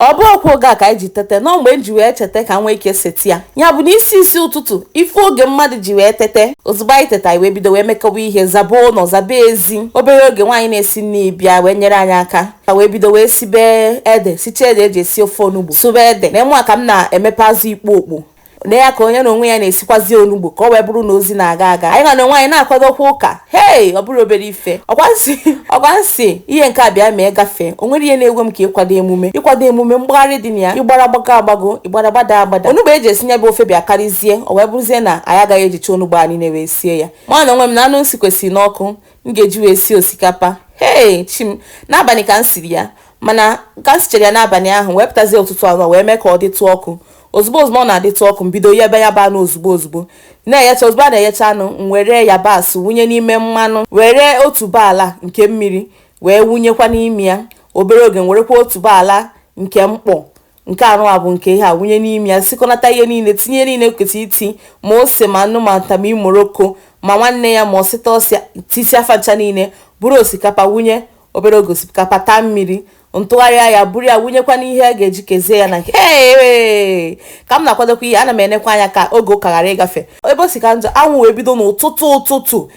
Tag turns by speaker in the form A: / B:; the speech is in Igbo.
A: Ọ bụ okwu oge a ka anyị ji tete nọ mgbe m ji wee cheta ka m nwee ike seti ya. Ya bụ na isi isi ụtụtụ ife oge mmadụ ji wee tete. Ozugbo anyị teta, anyị wee bido wee mekọwa ihe, zaba ụlọ, zaba ezi. Obere oge, nwaanyị na-esi nri bịa wee nyere anyị aka ka wee bido wee sibe ede, sichaa ede eji esi ofe onugbu, sụba ede na ịmụ ka m na-emepe azụ ikpo okpo na ya ka onye na onwe ya na-esikwazi onugbu ka ọ wee bụrụ na ozi na-aga aga. Anyị na onwe anyị na-akwadokwa ụka. Hei, ọ bụrụ obere ife ọkwa nsị ihe nke a bịa mee gafee. O nwere ihe na-ewe m ka ịkwado emume, ịkwado emume mgbagharị dị na ya, ịgbara gbago agbago, ịgbara gbada agbada. Onugbu eji esinye bụ ofe bịa karịzie, o wee bụrụzie na anyị agaghị ejicha onugbu a niile wee sie ya. Ma na onwe m na anụ nsi kwesịrị n'ọkụ m ga-eji wee sie osikapa. Hei, chi m, n'abalị ka m siri ya, mana ka m sichere ya n'abalị ahụ wee pụtazie ụtụtụ anọ wee mee ka ọ dịtụ ọkụ. Ozugbo ozugbo ọ na-adịtụ ọkụ, m bido yebe ya bụ anụ. Ozugbo ozugbo na-eyecha, ozugbo a na-eyecha anụ, m were yabasị wunye n'ime mmanụ, were otuboala nke mmiri wee wunyekwa n'ime ya. Obere oge, m werekwa otuboala nke mkpọ nke anụ a bụ nke ihe a wunye n'ime ya, sikọnata ihe niile, tinye niile kwesịrị iti, ma ose, ma nnu, ma ntami moroko, ma nwanne ya, ma ọsịta ọsịa, tisi afa ncha niile, bụrụ osikapa wunye. Obere oge, osikapa taa mmiri, ntụgharịa ya, buru ya wunyekwa n'ihe a ga-eji kezie ya na nke. Ee, ka m na-akwadokwa ihe, ana m enekwa anya ka oge ụka ghara ịgafe. Ebe o si ka njọ, anwụ wee bido n'ụtụtụ ụtụtụ.